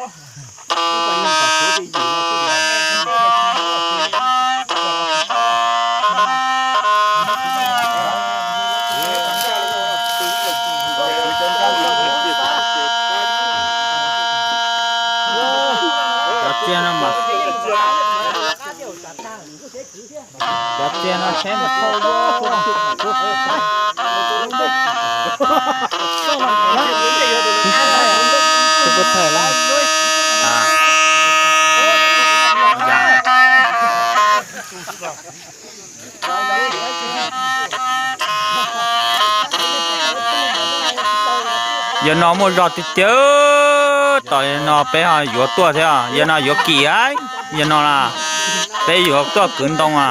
Cov tsiaj no mas, cov tsiaj no saib mas thauj. Tus puav thawj lawm. Yog no muaj zog tiag tiag, tom no peb ho yuav tuaj thiab, yog no yuav kim, yog no na, peb yuav tuaj kwv ntoo a.